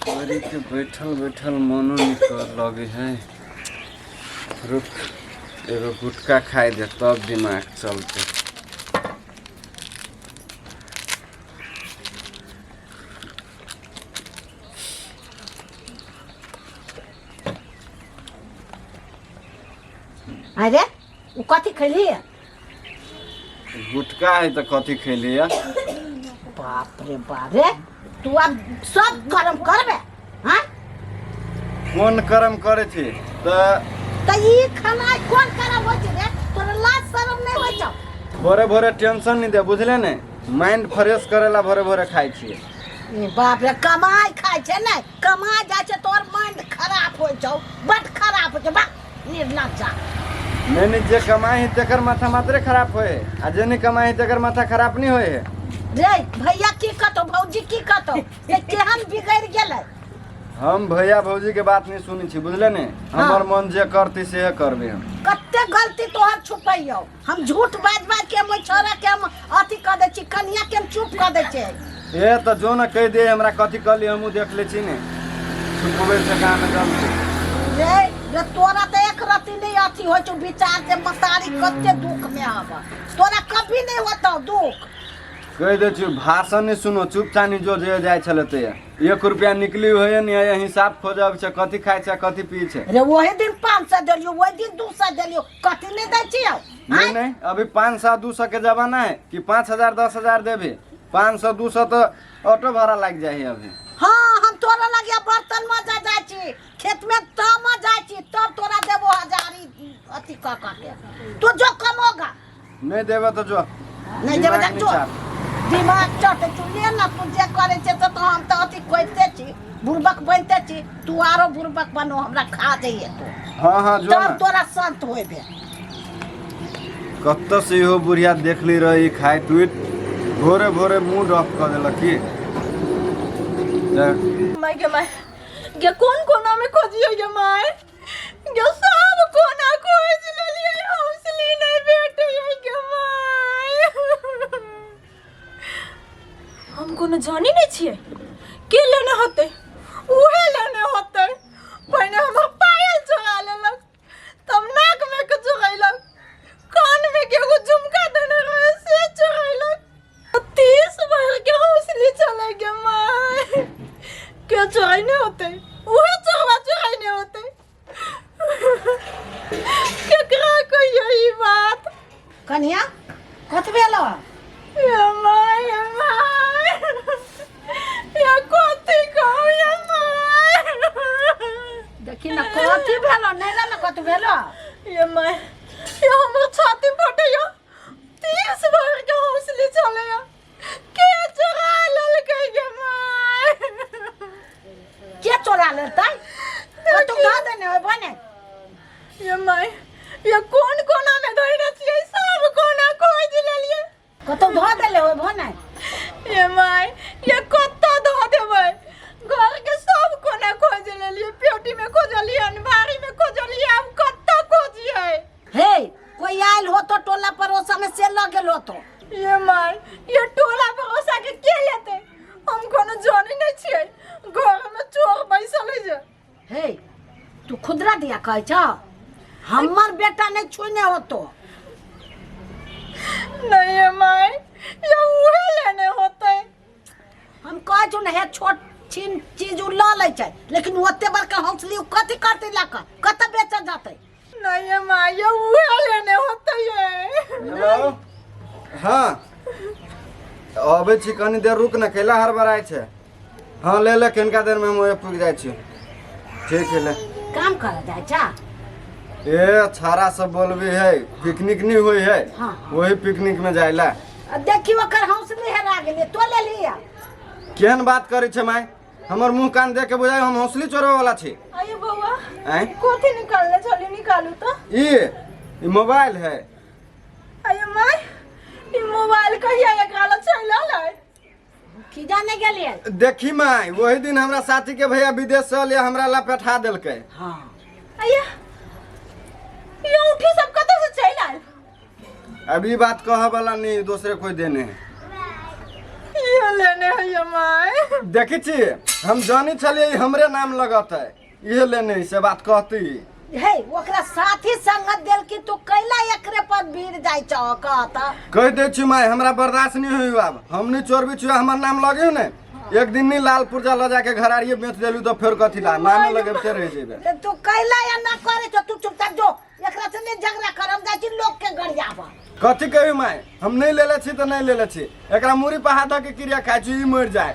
करी के बैठल बैठल मनो नहीं कर लगे है। रुक, एगो गुटखा खाइ दे तब दिमाग चलते। अरे, ओ कथी खैली? गुटखा है तऽ कथी खैली है? बाप रे बाप रे, तू अब सब कर्म करबे? हाँ? कोन कर्म करै छी तऽ? तऽ ई खाना कोन कर्म होइ छै रे? तोरा लाज शरम नहि होइ छौ? भोरे भोरे टेंशन नहीं दे, बुझले ने? माइंड फ्रेश करे ला भोरे भोरे खाइ छियै। ए बाप रे, कमाइ खाइ छै ने, कमा जाइ छै तोर माइंड खराब होइ छौ, बड खराब होइ छौ। बा निर्लज्जा। नहीं नहीं, जे कमाई है तेकर माथा मात्रे खराब होए है आ जे नहीं कमाई है तेकर माथा खराब नहीं होए है। रे भैया की कहतो, भौजी की कहतो, से केहन बिगड़ि गेलै। हम भैया भौजी के बात नहीं सुनी छी, बुझले ने? हमर मन जे करती से करबे हम। कते गलती तोहर छुपैयौ। हम झूठ बाजि बाजि के हम ओहि छोरा के हम अथी कऽ दै छी, कनिया के हम चुप कऽ दै छियै। ए तऽ जो ने कहि दे हमरा कथी कहली, हमहूँ देख लै छी ने छुपबै छै कहाँ ने गलती। रे रे, तोरा तऽ एक रत्ती नहि अथी होइ छौ विचार जे मतारी कते दुख मे हब। तोरा कभी नहि होतौ दुख। कहि दै छी, भाषण नहि सुनो, चुपचाप जो जे जाइ छलै ते एक रुपया निकली होइए नहि होइए, हिसाब खोजब छै कथी खाइ छै कथी पी छै। रे, ओही दिन 500 देलियौ, ओहि दिन 200 देलियौ, कथी नहि दै छियौ? नहीं नहीं, अभी 500 200 के जमाना है कि 5000 10,000 देबे? 500 200 तो ऑटो भाड़ा लाग जाए है अभी। हाँ, हम तोरा लगिया बर्तन मजा जाइ छी, खेत में तम जाइ छी, तब तोरा देबो हजारी अथी कऽ कऽ के। तू जो कमोगा। नहीं देबे तो जो। नहीं देबे दिमाग तऽ जो। नहीं चाप। दिमाग चटे तू ले ना। तू जे करे छै से तऽ हम तऽ अथी करिते छी, बुड़बक बनिते छी। तू आरो बुड़बक बनो, हमरा खा जाइए तू। हाँ हाँ, जो तब ना। तोरा संत होइबे। कत्तो से इहो बुढ़िया देखली रही खाइत उइत, भोरे भोरे मूड ऑफ कऽ देलक की तऽ। माय गे माय गे, कोन कोना में खोजिए गे माय गे? सब कोना खोज लेलिए, हौसली नहीं भेटैए गे माय। हम कोनो जानी नहीं छियै के लेने होतै, उहे लेने होतै। पहिने हमर पायल चोरा लेलक, तब नाक में के चोरैलक, कान में के एगो झुमका देने रहे से चोरैलक। 30 भर के हौसली चले गे माय, के चोरैने होतै? उहे चोरवा चोरैने होतै। केकरा कहियो ई बात? कनिया, कत भेलो? ये माय, ये माय, ये कथी कहू ये माय। देखी ना, कथी भेलो? नहीं ना ना, कत भेलो? ये माय, ये हमर छाती फटैया। 30 भर के हौसली चलैया, के चोरा लेलकै गे माय? के चोरा लेतै? कतौ धऽ देने होय बने। ये माय, ये कोन कोना में धरने छियै? सब कोना खोज लेलियै। कतौ धऽ देले होय बने। ये माय, ये कतौ धऽ देबै? घर के सब कोना खोज लेलियै, पेटी में खोजलियै, अनमारी में खोजलियै, आब कतौ खोजियै? हे, कोई आयल हो तो टोला पड़ोसा में से लऽ गेल होतो। ये माय, ये टोला पड़ोसा के के लेतै? हम कोनो जानी नहीं छियै, घर में चोर बैसल है जे। हे, तू खुदरा दिया कहै छ? हमर बेटा नहीं छूने होतो। नहीं ये माय, ये उहे लेने होतै। हम कहै छौ ने, हे छोट छिन चीज उ लऽ लै छै, लेकिन ओते बड़का हौसली उ कथी करतै लऽ कऽ? कतऽ बेचऽ जेतै? नहीं ये माय, ये उहे लेने होतै ये। हेलो, हाँ, अबै छी, कनी देर रुक ने, कैला हड़बड़ाइ छै? हाँ, ले ले, कनिका देरमे हम ओहे पुगि जाइ छी। ठीक है, ले। काम करऽ जाइ छा? ए छाड़ा सब बोलबी है, पिकनिक नहीं हुई है। हाँ। वही पिकनिक में जाइला। आ देखी, ओकर हौसली हेरा गेलै, तो ले लिया। केहन बात करै छै माय? हमर मुंह कान देख के बुझाइ हम हौसली चोरबै वाला छी? आइयो बौआ। आँय? कथी निकालने छली? निकालू तो। ई ई मोबाइल है। आइयो माय, ई मोबाइल कहिया एकरा लग चलि अलै? की जाने गेलियै। देखी माय, वही दिन हमरा साथी के भैया विदेश से अलिया, हमरा ला पठा देलकै। हाँ। आइया, ये औंठी सब कतऽ से चलि आयल? अब ई बात कह वाला नहीं, दूसरे कोई देने है। ये के लेने है माय? देखै छी, हम जानी छलियै ई हमरे नाम लगत है, इहे लेने है, से बात कहती। हे, ओकरा साथी संगत देल कि तू कैला एकरे पर भीड़ जाइ छौ कहता? कहि दै छी माय, हमरा बर्दाश्त नहीं होई आब। हम नहीं चोरबी छी, हमर नाम लगे ने। एक दिन नहीं लाल पुर्जा ल जाके घरारिये बेच देलू तो फेर कथी ला नामे लगेबते रह जेबे। ते तू कैला एना करे छौ? तू चुपचाप जो, एकरा से नहीं झगड़ा कर, हम जाइ छी लोग के गरियाबा। कथी कही माय, हम नहीं लेले छी तो नहीं लेले छी। एकरा मुड़ी पर हाथ धऽ के क्रिया खाइ छी, ई मरि जाए।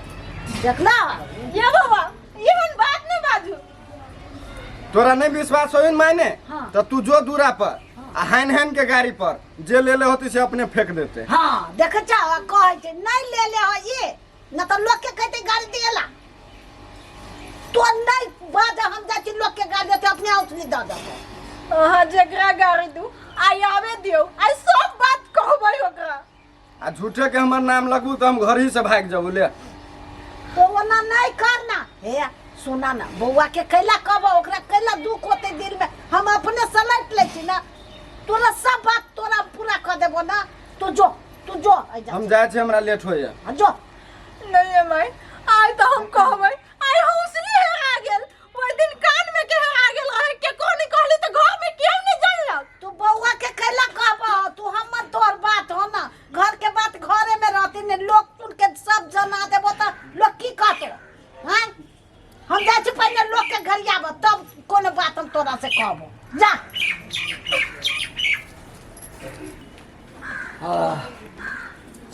देखला। ये बाबा, एहन बात नहीं बाजू। तोरा नहीं विश्वास होई माय ने? हाँ। तो तू जो दूरा पर आ हाइन हाइन के गाड़ी पर जे लेले होती से अपने फेंक देते। हाँ, देख छौ, कहै छै नहीं ले ले हो ये न तो लोग के कहते गाड़ी दिएला। तो नहीं बाज, हम जाइ छी लोग के गाड़ी देते, अपने औसली दऽ देते। अहाँ जकरा गाड़ी दू, आइ आवे दियौ, आइ सब बात कहबै ओकरा। आ झूठे के हमर नाम लगबू तो हम घर ही से भाग जाबू ले। तो ओना नहीं करना हे। सुना ना बौआ के, कैला कहबो ओकरा? कैला दुख होते दिल में? हम अपने सलट लै छी ना। तोरा सब बात तोरा पूरा कऽ देबो ना। तू जो, तू जो एहिजा। हम जाइ छी, हमरा लेट होइए। हाँ, जो। नहीं है माय, आइ तो हम कहबै। आइ हौसली हेरा गेल। ओहि दिन कान में के हेरा गेल रहे, केकरो नहीं कहली तो घर में केहू नहीं जानलक। तू बौआ के कैला कहबो? तू हमर तोहर बात हो ना, घर के बात घरे में रहती ने। लोग सुन के सब जना देबो तो लोग की कहतो? हैं, हम जाइ छी पहिले लोग के गरियाबो, तब कोनो बात हम तोरा से कहबो। जा।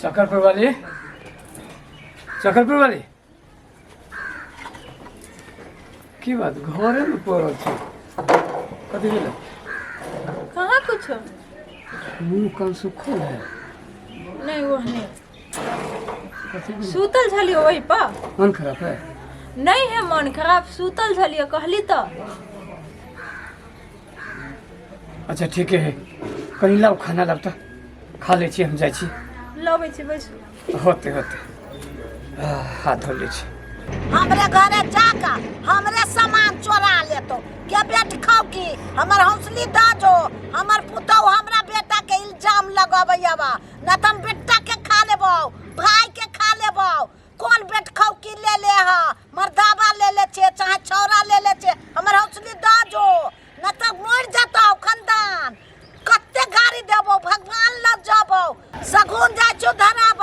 चकरपुर वाली, चकरपुर वाली, की बात, घरे में पड़ल छै, कथी भेलै? कहाँ कुछो। मुँह कान सुखल है। नहीं, वो नहीं। कथी भेलै? सुतल छलियै ओहि पर। मन खराब है? नहीं है मन खराब, सुतल छलियै कहली तो। अच्छा, ठीक है, कनि लाउ खाना, लाउ तऽ खा लै छी, हम जाइ छी। लबै छी, बैसू। होते होते हाथ धो लै छी। हमरे घरे जाकर हमरे सामान चोरा लेतो के बेट खाओ की हमर हौसली द जो। हमर पुतहु हमरा बेटा के इल्जाम लगबै आबा न त हम बेटा के खा लेबौ, भाई के खा लेबौ। कोन बेट खाओ की ले ले हा? मर्दाबा ले ले छे चाहे छौरा ले ले छे, हमर हौसली द जो न त मर जतौ खानदान। कते गाड़ी देबौ, भगवान लग जबौ, सगुन जाइ छौ धराब,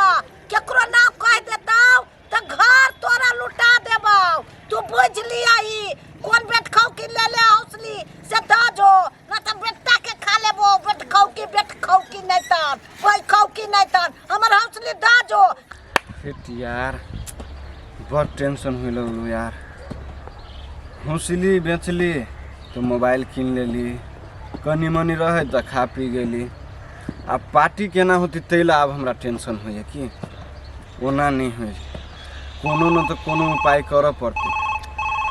केकरो नाम कह देतौ त घर तोरा लुटा देबौ। तू बुझ लिया, ई कोन बेट खाऊ की ले ले हौसली से द जो न त बेटा के खा लेबो। बेट खाऊ की, बेट खाऊ की नहीं तन भाई खाऊ की नहीं तन, हमर हौसली द जो। फिट यार, बड़ टेंशन हुए लगलो यार। हौसली बेचली तो मोबाइल कीन लेली, कनी मनी रहे तऽ खा पी गेली। आब पार्टी केना होती ताहि लए आब हमरा टेंशन होइए कि ओना नहि होइ। कोनो ने तऽ कोनो उपाय करऽ पड़तै।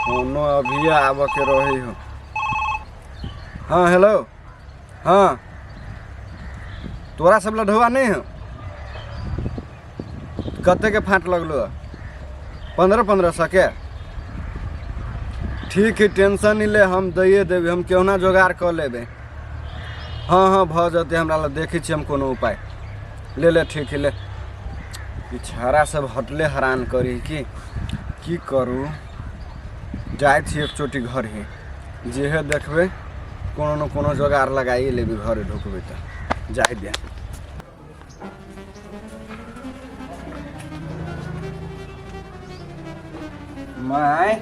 कोनो अभिये आबऽके रहै हो। हाँ, हेलो, हाँ, तोरा सब लढौआ नहि हो? कतेके फाँट लगलो? 15 15 सए के? ठीक है, टेंशन नहीं ले, हम दैए देबै, हम केहुना जोगाड़ कऽ लेबै। हाँ हाँ, भऽ जेतै, हमरा लग देखै छियै हम कोनो उपाय। ले ले, ठीक है, ले। ई छाड़ा सब हटले हरान करी की। की करू, जाइ छी एक चोटी घर ही, जेहे देखबै कोनो न कोनो जोगाड़ लगाइए लेबै, घरे ढुकबै तऽ जाइ दे। माय।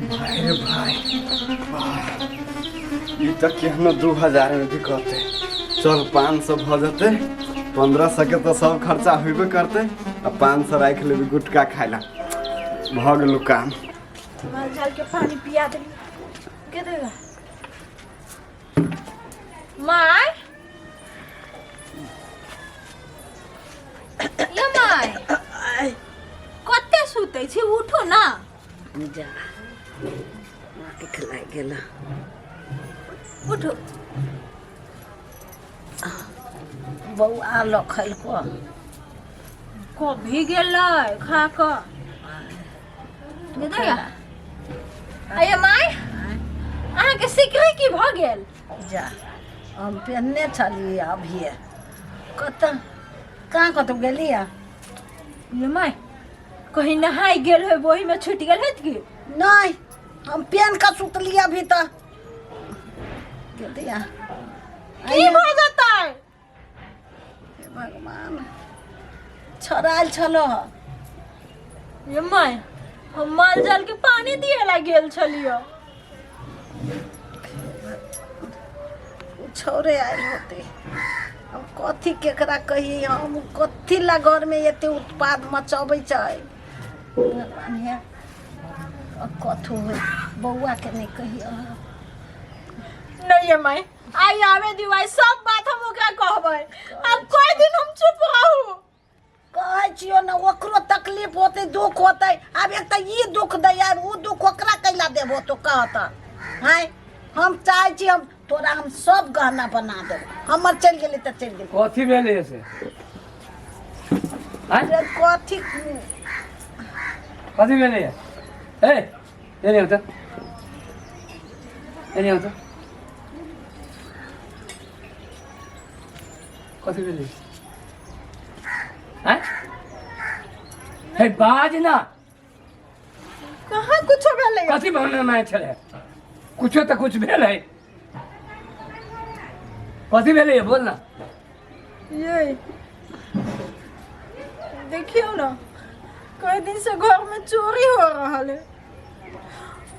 भाई रे भाई, ई तऽ केहनो 2000 में बिकतै। चल, 500 भऽ जेतै। 1500 के तऽ सब खर्चा होबे करतै आ 500 राखि लेबै गुटखा खाय ला। भऽ गेलौ काम। माल जाल के पानी पिया देली के देगा माय। ये माय, कते सुतै छी? उठू ना। जा, आँखि लागि गेल। उठू। बौआ लखलको? कभी गेलै खा कऽ। अये माय, अहाँके सिकरी की भऽ गेल? जा, हम पेन्हने छलियै अभिये। कतऽ कहाँ कतौ गेलियै? ये माय, कहीं नहाय गेल होय, ओहिमे छूटि गेल होत की? नहि, हम पेन कऽ सुतलियै अभी तऽ गेलियै। की भऽ जेतै? हे भगवान, छड़ायल छलो। ये माय, हम माल जाल के पानी दिए ला गेल छलियो। छौरे आयल होते। हम कथी केकरा कहियै? हम कथी ला घरमे एते उत्पाद मचबै छै? भगवान हे, कथू होइ, बौआके नहि कहियै। नहीं ये माय, आई आवे दिवाई, सब बात हम ओकरा कहबै। अब कोई दिन हम चुप रहू? कहै छियौ ने, ओकरो तकलीफ होतै, दुख होतै। आब एक तऽ ई दुख दै, आब ओ दुख ओकरा कैला देबो? तो कहत आँय, हम चाहै छी हम तोरा हम सब गहना बना देब। हमर चलि गेलै तऽ चलि गेलै। कथी भेलै से आँय? अरे, कथी? कथी भेलै? ए, एने आउ तऽ, एने आउ तऽ। कथी भेलै आँय? हे, बाज ना। कहाँ कुछो भेलै। कथी बनना छलै? कुछो तऽ कुछ भेल है। कथी भेलै, बोल ना। ये देखियौ ना, कई दिन से घर में चोरी हो रहल है।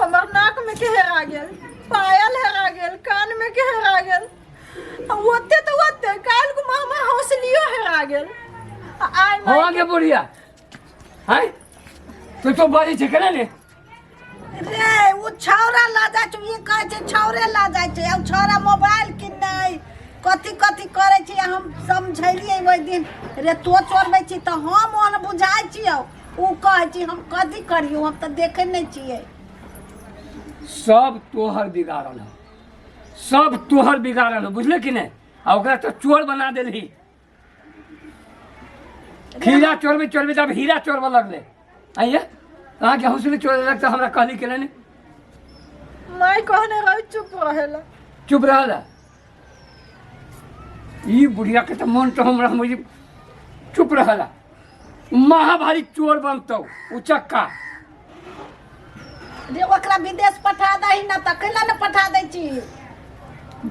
हमर नाक में के हेरा गेल, पायल हेरा गेल, कान में के हेरा गेल। आ ओते तऽ ओते, काल्हि को हमर हौसलियो हेरा गेल। आ आइ हँ माय गे बुढ़िया, हैं, तू तो बाजै छै केना ने? रे, ओ छौड़ा लऽ जाइ छै। ई कहै छै छौड़े लऽ जाइ छै। आ छौड़ा मोबाइल किननै, कथी कथी करै छै। हम समझेलियै ओहि दिन, रे तो चोरबै छी तऽ हम ओहन बुझाइ छियौ? ओ कहै छी, हम कथी करियौ? हम तऽ देखै नहि छियै। सब तोहर बिगाड़ल हो, सब तोहर बिगाड़ल हो, बुझले कि नहि? आ ओकरा तो चोर बना देलही। खीरा चोरबे चोरबे तब हीरा चोरबऽ लगले। आइए, अहाँके हौसले चोर तऽ हमरा कहली के नहि? माय कहने रही चुप रहेला। चुप रहल ई बुढ़िया के तऽ मन तऽ हमरा मुझे चुप रहला। महाभारी चोर बनतौ उचक्का। रे, ओकरा विदेश पठा दही ने तऽ कैला ने पठा दै छी?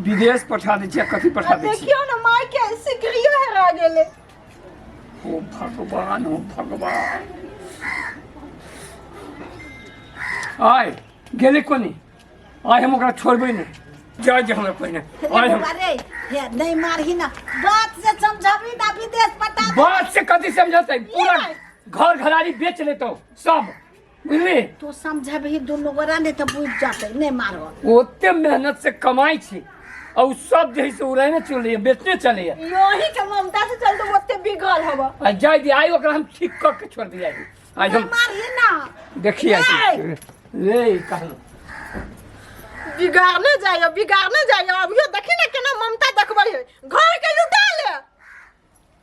विदेश पठा दै छी आ कथी पठा आ दै छी? देखियौ ने, माय के सिकरियो हेरा गेलै। ओ भगवान, ओ भगवान! आय गेलै कोनी? आइ हम ओकरा छोड़बै नहि। जाय जे हमरा पहिने। रे आइ हम बौआ रे, हे, नहि मारही ना, बात से समझबी ना, विदेश पठा दे। बात से कथी समझतै? पूरा घर घरारी बेच लेतौ सब, बुझली? तो समझबही दुनू गोरा नहि तऽ बुझि जेतै। नहि मारब। ओते मेहनत से कमाई छी आ उ सब जे है से उड़ेने चलैया, बेचने चलैया। यही के ममता से चलते ओते बिगड़ल हवा। आ जाय दे, आइ ओकरा हम ठीक कऽ के छोड़ दिया। आइ नहि हम मारही ना। देखिए ले कहलहुँ। बिगाड़ने जाइए, बिगाड़ने जाइए, अभियो देखिए।